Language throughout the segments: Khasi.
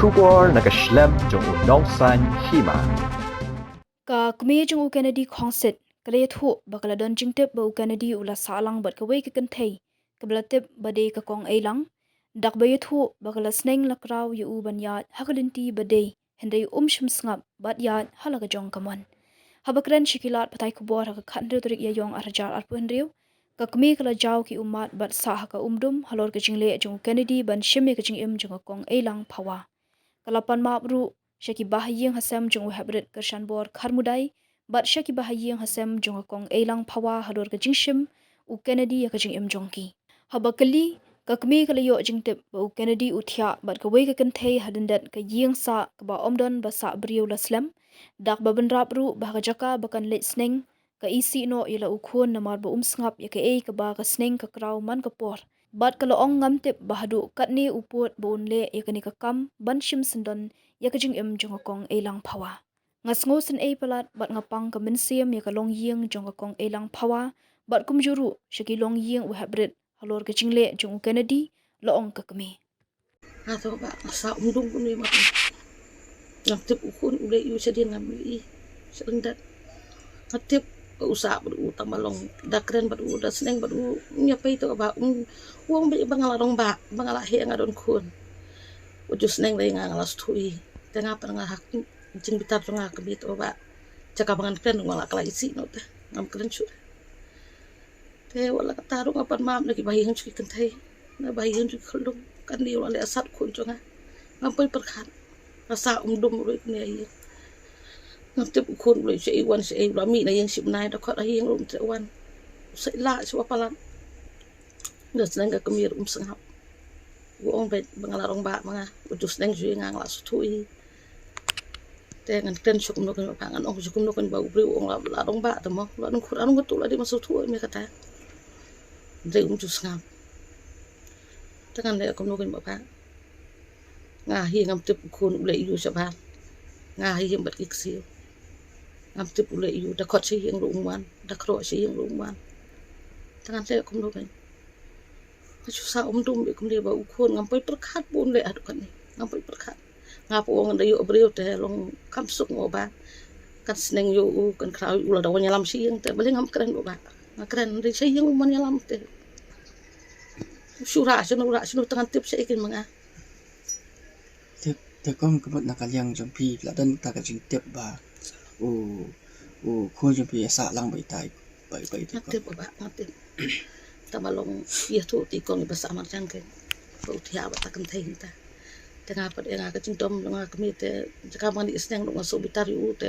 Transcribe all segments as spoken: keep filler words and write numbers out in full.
Khubor na ka shlem jong u Nongsaiñ Hima. Ka kmie jong u Kennedy Khongsit ka la ïathuh ba ka la don jingtip ba u Kennedy u la sah lang bad kawei ka kynthei kaba la tip ba dei ka Kong Eilang. Dak ba ïathuh ba ka la sneng la kraw ïa u ban ïaid ha ka lynti ba dei, hynrei um shym sngap bad ïaid ha la ka jong ka mon. Haba kren sha ki lad pathai khubor ha ka khathynriew tarik Ïaïong arhajar arphew hynriew, ka kmie ka la jaw ki ummat bad sah ha ka umdum halor ka jingleh jong u Kennedy ban shim ïa ka jingim jong ka Kong Eilang Phawa. Ka la pan map ruh sha ki bahaïing hasem jong u Heprit Kyrshanbor Kharmudai bad sha ki bahaïing hasem jong ka Kong Eilang Phawa halor ka jingshim u Kennedy ïa ka jingim jong ki. Haba kylli, ka kmie ka la ïoh jingtip ba u Kennedy u thiah bad kawei ka kynthei hadien ka ïing sah kaba ym don ba sah briew la slem. Dak ba bynrap ruh ba ha ka jaka ba kan leit sneng, ka isih noh ïa la u khun namar ba um sngap ïa kaei kaba ka sneng ka kraw man ka por. Bad ka la ong ngam tip ba haduh katne u pud ba un leh ïa kane ka kam ban shim syndon ïa ka jingim jong ka Kong Eilang Phawa. Nga sngew synei palat bad nga pang ka mynsiem ïa ka longïing jong ka Kong Eilang Phawa bad kumjuh ruh sha ki longïing u Heprit halor ka jingleh jong u Kennedy, la ong ka kmie. Nga to ba nga sah umdum kumne ma. Ngam tip u khun u leh ïa u shadien ngam ïohi. Sha lyndet. Nga tip ba u sah bad u tang ba long da kren bad u da sneng bad u, ïa pei to ba um, u ong ba nga la rangbah, ba nga la heh nga don khun. U ju sneng lei nga nga la sngewthuh. Te nga pat nga ha ka jingbitar jong nga ka bit ba jaka ba ngan kren nga la kylla isih noh te ngam kren shuh. Te wat la katta ruh nga pat map na ki bahaïing jong ki kynthei, na bahaïing jong ki khyllung, kane u la leh sat khun jong nga. Ngam poi pyrkhat. Nga sah umdum ruh kumne ïa. Ngam tip u khun u leit shaei wan shaei, u la mih na ïing shibnai, da khot ha ïing ruh um treh wan. U sa ïalah shuwa palat. Da sneng ka kmie ruh um sngap. U ong beit ba nga la rangbah ma nga, u ju sneng shuwa ïa nga, nga la sngewthuh. Te ngan kren shuh kumno kumno ba ngan ong shuh kumno kumno ba u briew u ong la, la rangbah te mo, la nang khur, la nang khur tu la dei ban sngewthuh ïa me kata. Te um ju sngap. Te ngan leh kumno kumno ba nga hi ngam tip u khun u leh ïa u shabar. Nga hi ïeng bad ki ksiew. Ngam tip u leh ïa u, da khot sha ïing ruh um wan, da khroh sha ïing ruh um wan. Te ngan leh kumno kumno. Nga shu sah umdum ïa kumne ba u khun ngam poi pyrkhat ba un leh haduh katne. Ngam poi pyrkhat. Nga pat ong da ïoh briew te long kam suk mo ba. Kan sneng ïa u, kan khraw ïa u lada wan ïalam sha ïing te balei ngam kren mo ba. Nga kren dei sha ïing u mon ïalam te. Shu rah shano rah shano te ngan tip shaei kein ma nga. Te, te kong ka mut na ka liang jong phi la don ta ka jingtip ba u, u khun jong phi ïa sah lang ba itai. Bai, bai, te kong. Nga tip ba, nga tip. Tang ba long ïathuh te kong iba sah marjan kein. Ba u thiah bad ta kynthei mynta. Te nga pat ïa nga ka jingdom jong nga kmie te jaka ba ngan ïa sneng ruh nga shu bitar ïa u te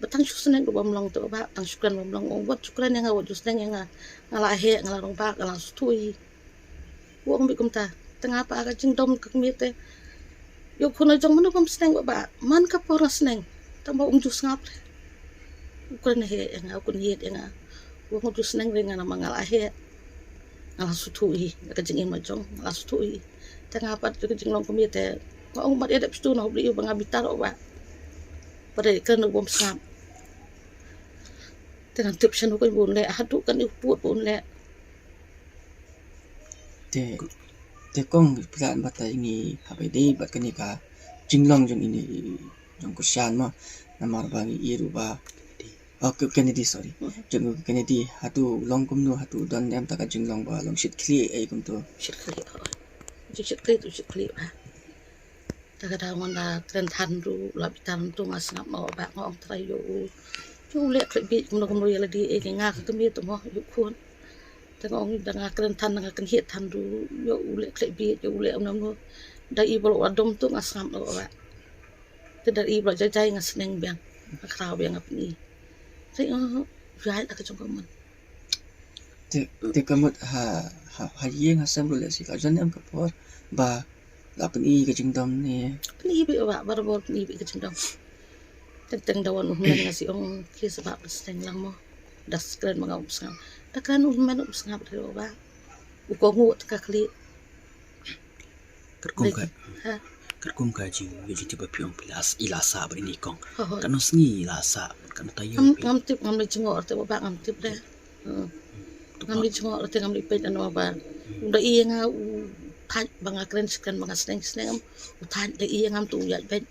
ba tang shu sneng ruh bym long te ba tang shu kren bym long, ong wat shu kren ïa nga, wat shu sneng ïa nga. Nga la heh, nga la rangbah, nga la sngewthuh. U ong beit kumta. Te nga pat ka jingdom ka kmie te. Ïa u khun la jong mano bym sneng ba ba. Man ka por nga sneng. Tang ba um ju sngap leh. U kren heh ïa nga, u kren heh ïa nga. U ong um ju sneng leh nga namar nga la heh. Nga la sngewthuh hi. Ka jingim la jong nga la sngewthuh hi. Te nga pat ka jinglong kmie te. Nga ong mat ïa dep sngewthuh na u briew ba nga bitar ba. Ba dei kren u bym sngap. Te ngan tip shano kein ba un leh haduh kane u pud ba un leh. Te, te kong phi lah ban batai ïa ngi haba ïadei bad kane ka jinglong jong ine i jong Kyrshan mo, namar ba ngi ïohi ruh ba, oh, Kennedy, sorry. Hmm. Jong u Kennedy, hato u long kumno, hato u don ne em ta ka jinglong ba long shit khlieh ei kumto. Shit khlieh, oh. Jing shit khlieh tu shit khlieh ba. Ta ka daw ngan da kren than ruh la bitar tu nga sngap noh ba nga ong trai ïa u. Ïa u leh khlem bieit kumno kumno ïa lade, eh, nga ka kmie tu mo ïa u khun. Te nga ong da nga kren than nga kynhied than ruh ïa u leh khlem bieit ïa u leh kumno kumno. Da i ba la dom tu nga sngap noh ba. Te da i ba la jai jai nga sneng biang. Nga khraw biang nga pyni. Te nga ïaid la ka jong ka mon. Te, te ka mut ha, ha, ha ïing ha sem ruh lehse ka jan em ka por ba la pyni ka jingdom ne. Pyni beit ba, barabor pyni beit ka jingdom. Teng teng da wan u hynmen nga shu ong ki sa ba sneng lang mo. Da kren ma nga um sngap. Da kren u hynmen um sngap de ba. U kohnguh te ka khlieh. Katkum ka, ha? Katkum ka jing, ïa jingtip ba phi ong phi la s-, i la sah bad ine i kong. Ho, ho. Katno sngi i la sah, katno taïew phi? Ngam, ngam tip, ngam leit jngoh te ba ngam tip de. Hmm. Ngam leit jngoh te ngam leit peit ano ba. Hmm. U da ïa nga u thait Ba nga kren shi kren, ba nga sneng sneng, em, u thaiñ da ïa ngam tu u ïaid beit.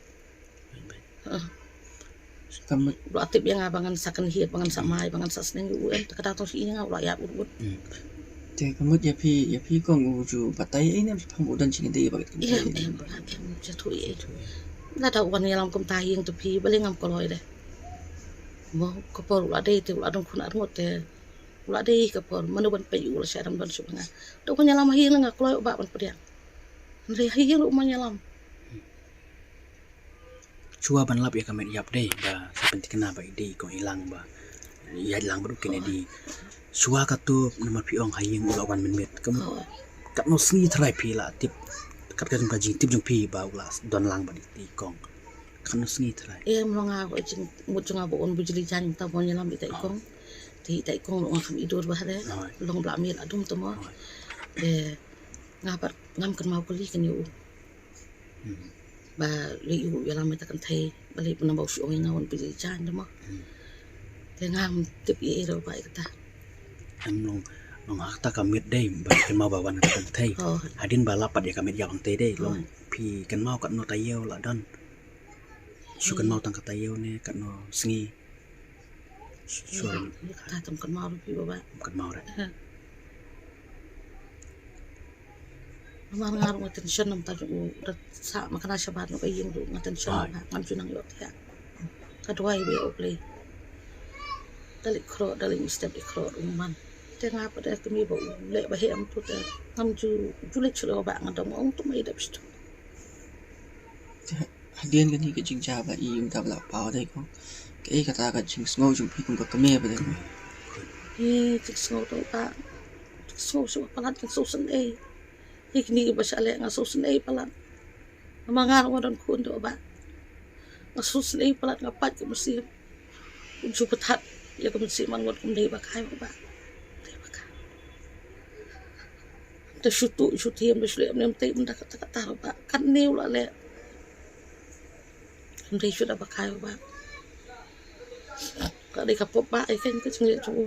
Ka mut. Ba la tip ïa nga ba ngan sa kynhied, ba ngan sa mai, ba ngan sa sneng ïa u, em, te kata tang shi ïa nga u la ïaid ut ut. Hmm. Te ka mut ïa phi, ïa phi kong u ju batai ei ne, em, phi pang ba u don jingïadei ba ka. Em, em, em, em, ja tu ei. Lada u wan ïalam kumta ïing te phi, balei ngam kloi de. Mo, ka por u la dei te u la don khun ar ngut te. U la dei ka por, mano ban peit u la sha dam don shu ba nga. Da u wan ïalam ha ïing nga kloi u ba ban pdiang. Hynrei ha ïing u man ïalam. Shuwa ban lap ïa ka met ïap dei ba sa pynthikna ba i dei kong i lang ba ïaid lang bad u Kennedy. Shuwa katu namar phi ong ha ïing u la wan mynmiet. Ka mut, oh, katno sngi tharai phi la tip, kat ka jong ka jingtip jong phi ba u la don lang bad i kong. Katno sngi tharai. Em, long nga ka jingmut jong nga ba un bujli jan ta ba wan ïalam ita i kong. Te ita i kong long nga kam i dur ba hare. Long ba la miet la dum ta mo. Te nga pat ngam kynmaw kylli kane u. Hmm. Ba lei u ïalam ïa ta kynthei, ba lei namar u shu ong ïa nga un pynjah jan da mo. Hmm. Te ngam tip ei ei ruh ba ïa kata. Em long, long ha kata ka miet dei ba kynmaw ba wan ta kynthei. Oh. Hadien ba lap pat ïa ka miet ïap hangtei dei, long, oh, phi kynmaw katno taïew la don. Shu, hmm, kynmaw tang ka taïew ne katno sngi. Shu, shu. Ïa kata tam kynmaw ruh phi ba ba. Kynmaw ruh. Ha. Namar nga ruh nga tension namar ta jong u, da sah ma kane shabar noh ka ïing ruh nga tension. Ai. Ba ngam ju nang ïoh thiah. Ka duwai ba ïa U Blei. Da leit khroh, da leit mynstep leit khroh ruh ngam man. Te nga pat da kmie ba u leh ba heh kumtu te ngam ju, ju leit shuh ba nga dang ong tu ma i dep shuh. Te hadien kane ka jingjia ba i ym da ba la paw dei kong. Kaei kata ka jingsngew jong phi kum ka kmie ba dei. Ïa, jingsngew to ba. Jingsngew shuh palat, jingsngew sngewsih. Ïa kine ba sha leh nga sngewsih palat. Namar nga ruh nga don khun to ba. Nga sngewsih palat, nga pait ka mynsiem. U ju pynthad ïa ka mynsiem man ngut kum dei ba kai ba. Dei ba kai. Te shu tuh shu thiem, te shu leh ne em te ym da kata kata ba. Katne u la leh. Ym dei shu da ba kai ba. Ka dei ka pop ba, ai kane ka jingleh jong u.